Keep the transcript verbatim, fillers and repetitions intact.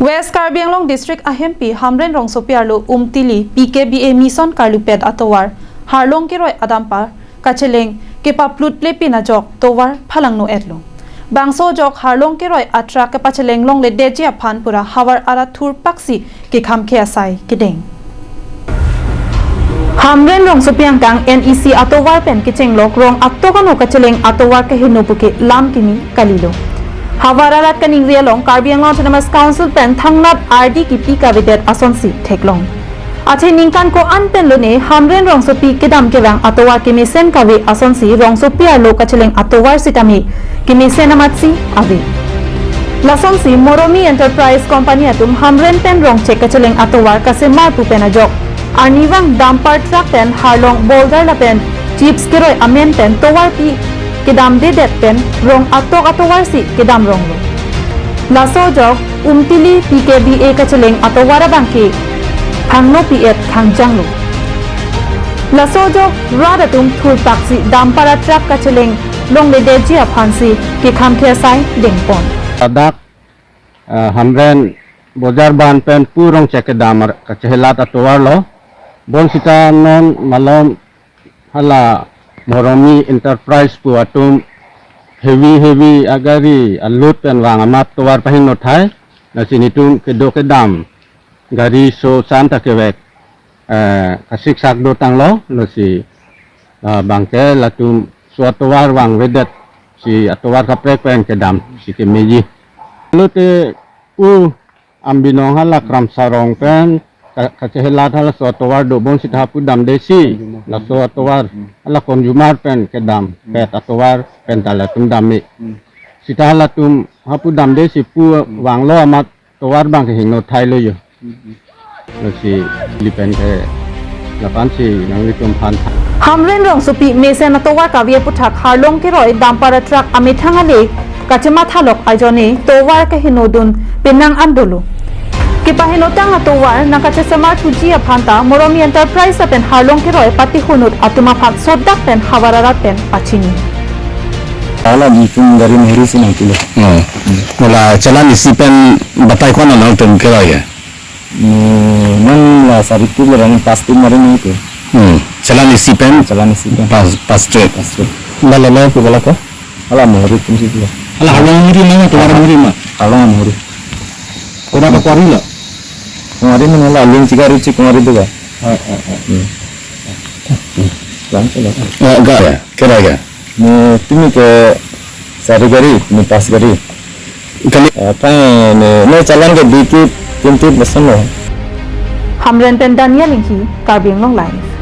West Karbi Anglong District ahempi Hamren rongsopi arlo Umtili P K B A Mission karlupet atovar Harlong keroi adampar kacheleng kepaplut plepin ajok tovar phalangno etlo. Bangso ajok Harlong keroi atruck kepacheleng longledetji aphan pura havar arat thurpaksi kekhamkhe asai kedeng. Hamren rongsopi angkang N E C atovar pen kechenglok rong atok ano kacheleng atovar keheno puke lam kimi kalilo. Havar arat kaningri along Karbi Anglong Autonomous Council pen thangnat ardi kipi kavedet asonsi theklong. Athe ningkan ko-an pen lone Hamren rongsopi kedam kevang atovar kemesen kave asonsi rongsopi arlo kacheleng atovar sitame kemesen amatsi ave. Lasonsi Moromi Enterprise Company atum Hamren pen rongchek kacheleng atovar kasemar pu pen ajok arnivang dumper truck pen Harlong boulder lapen chips keroi amen pen tovarpi kedamdedet pen rong atok atovarsi kedam ronglo. Laso ajok Umtili P K B A kacheleng atovar abangke thangnopi-et khangjanglo. Laso ajok rat atum thurpaksi dumper atruck kacheleng longledetji aphansi kekhamkhe asai dengpon. Ladak, eh, Hamren bojar ban pen pu rongchek kedam ar-, kachehelat atovarlo. Bonsita non malom hala Moromi Enterprise pu atum heavy heavy agari a-load pen vang amat tovar pahingno thai. Lasi netum kedo kedam gari so san ta kevek, eh, kasiksak dotanglo, lasi, ah, bangke latum so atovar vangvedet si atovar kaprek pen kedam si kemeji. Lote u Ambinong hala Kramsarong pen ka-, kachehelat hala so atovar do, bonsita hapu damdesi laso atovar hala Konjumar pen kedam pet atovar pen ta latum dam me. Sita halatum hapu damdesi pu vanglo amat tovar abangke hingno thailo yo. Lasi lipen ke lapansi nanglitum aphan. Hamren rongsopi mesen atovar kave aputhak Harlong keroi dumper atruck amethang ale kachemathalok ajone tovar kehenodun penang an dolo. Kepahenotang atovar nangkachesemar thuji aphanta Moromi Enterprise lapen Harlong keroi patihunut atum aphan sodak pen havar arat pen pachini. Hala itum gari Muhuri si nangpilo. Oh. Hala challan isi pen batai ko-an nangtum keroi ya? Hmm, non la sari trip le rani pas trip mari nangtum. Hmm. Challan isi pen? Challan isi pen. Pas, pas trip. Pas trip. Hala lo pu hala ko? Hala Muhuri atum si pilo. Hala Harlong Muhuri ma, tovar Muhuri ma? Harlong Muhuri. Kona ko quarry lo? Quarry mana la link chika ru chik quarry tu ka? Oh, oh, oh. Hmm. Lang sila. Eh, ga ya, kira ga. Ne timi ke sari gari, ne pas gari. Kali. Eh, kan ne, ne challan ke dui trip, tin trip bas lo. Hamren pen Daniel Inghi, Karbi Anglong Live.